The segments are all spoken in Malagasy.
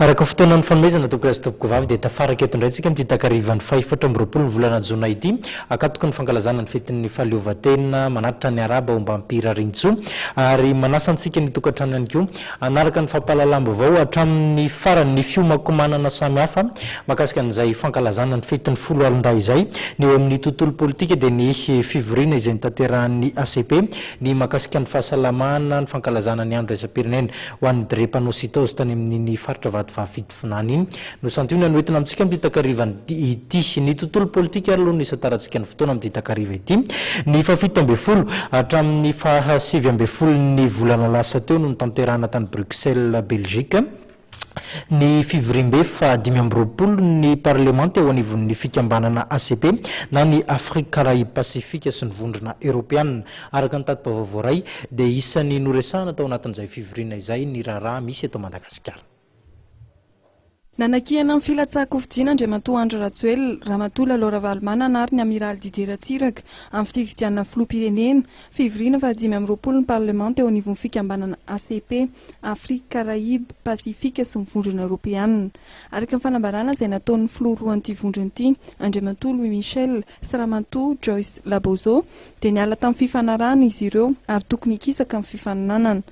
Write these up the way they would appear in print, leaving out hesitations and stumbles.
Araka ny fotoana nifanomezana tompoko sy tompoko vavy dia tafaraka eto indray tsika amin'ity takarivan'ny faha 24 ny volana jona ity akatoky ny fankalazana ny fetin'ny fahaleovantena manatitra ny arahaba ombam-pirarintsoa ary manasa antsika ny tokantrano ihany koa hanaraka ny fampahalalam-baovao hatramin'ny farany ny fiomankomanana samihafa mahakasika an'izay fankalazana ny fetin'ny foloalindahy izay. Ny eo amin'ny tontolo politika dia ny fivoriana izay notanterahan'ny ACP ny mahakasika ny fahasalamana, ny fankalazana ny andro iraisam-pirenena ho an'ny drepanocytose tany amin'iny faritra Vatovavy-Fitovinany iny no santionany hoentina amintsika amin'ity takariva ity. Ny tontolo politika ary aloha no isantarantsika ny fotoana amin'ity takariva ity. Ny faha-17 hatramin'ny faha-19 ny volana lasa teo no notanterahana tany Bruxelles, Belgique, ny fivoriambe faha-25 ny parlemanta eo anivon'ny fikambanana ACP na ny Afrique Caraïbes Pacifique sy ny Vondrona Eoropeanina. Araka ny tati-baovao voaray dia isan'ny noresahana tao anatin'izay fivoriana izay ny raharaha misy eto Madagasikara. Nanakiana ny filatsahan-kofidiana Andriamatoa Andry Rajoelina, Ramatoa Lalao Ravalomanana ary ny Amiraly Didier Ratsiraka amin'ny fifidianana filoham-pirenena, fivoriana faha-25 ny parlemanta eo anivon'ny fikambanana ACP, Afrique Caraïbes Pacifique sy ny Vondrona Eoropeanina. Araka ny fanambarana izay nataon'ny filoha roan'ity vondrona ity, Andriamatoa Louis Michel sy Ramatoa Joyce Labozo, dia niala tamin'ny fifanarahana izy ireo ary tokony hikisaka ny fifaninanana.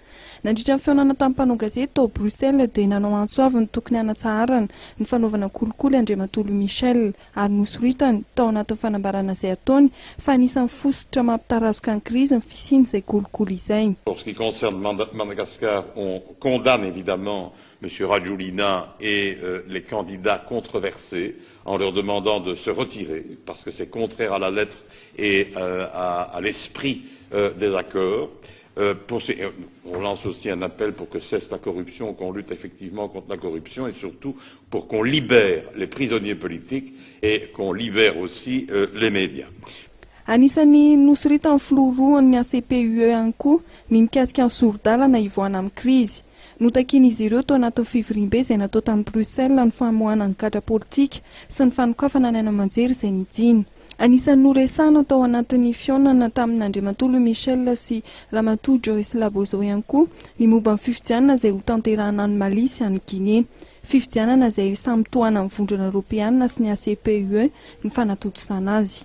Nandritra ny fihaonana tamin'ny mpanao gazety tao Bruxelles dia nanao antso avo ny tokony hanatsaharana ny fanaovana kolikoly Andriamatoa Louis Michel ary nosoritany tao anatin'ny fanambarana izay ataony fa anisan'ny fositra mampitarazoka ny krizy ny fisian'izay kolikoly izay. Pour ce qui concerne Madagascar, on condamne évidemment Monsieur Rajoelina et les candidats controversés en leur demandant de se retirer parce que c'est contraire à la lettre et à l'esprit des accords. On lance aussi un appel pour que cesse la corruption, qu'on lutte effectivement contre la corruption et surtout pour qu'on libère les prisonniers politiques et qu'on libère aussi les médias. Anisan'ny nosoritan'ny filoha roan'ny ACP-UE ihany koa ny mikasika ny sori-dalana hivoahana amin'ny krizy. Notakian'izy ireo tao anatin'ny fivoriambe izay natao tany Bruxelles ny famoahana ny gadra politika sy ny fanokafana ny haino aman-jery izay nidiana. Anisan'ny noresahana tao anatin'ny fihaonana tamin'Andriamatoa Louis Michel sy Ramatoa Joyce Labozo ihany koa ny momba ny fifidianana izay hotanterahana any Mali sy any Guinée. Fifidianana izay samy tohanan'ny Vondrona Eoropeanina sy ny ACP-UE ny fanatontosana azy.